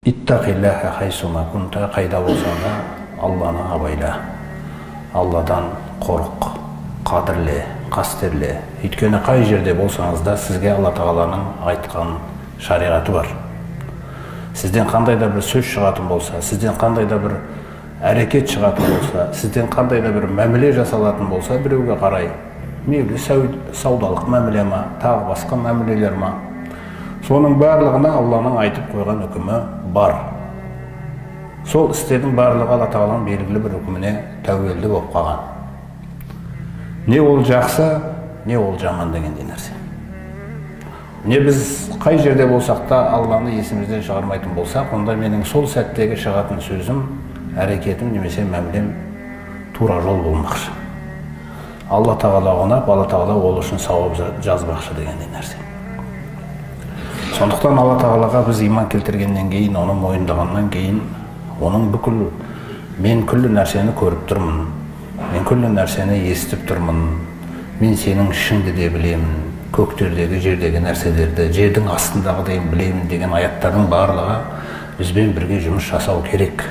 Иттақиллаха хайсума кунта, қайда болсаң да Алланы абайла, Алладан қорық, қадірле, қастерле. Өйткені қай жерде болсаңыз да сізге Алла Тағаланың айтқан шариғаты бар. Сізден қандай да бір сөз шығатын болса, сізден қандай да бір әрекет шығатын болса, сізден қандай да бір мәміле жасалатын болса біреуге қарай, мейлі саудалық мәміле ма, тағы басқа мәмілелер ма, соның барлығына Алланың айтып қойған үкімі бар. Сол істердің барлығы Алла Тағаланың белгілі бір үкіміне тәуелді болып қалған. Не ол жақсы, не ол жаман дегендей нәрсе. Не біз қай жерде болсақ та Алланы есімізден шығармайтын болсақ, онда менің сол сәттегі шығатын сөзім, әрекетім немесе мәмілем тура жол болмақшы. Алла Тағала ұнап, Алла Тағала ол үшін сауап жазбақшы дегендей нәрсе. Сондықтан Алла Тағалаға біз иман келтіргеннен кейін, оны мойындағаннан кейін, оның бүкіл мен күллі нәрсені көріп тұрмын, мен күллі нәрсені естіп тұрмын, мен сенің ішіңді де білемін, көктердегі, жердегі нәрселерді, жердің астындағы дейін білемін деген аяттардың барлығы бізбен бірге жұмыс жасау керек.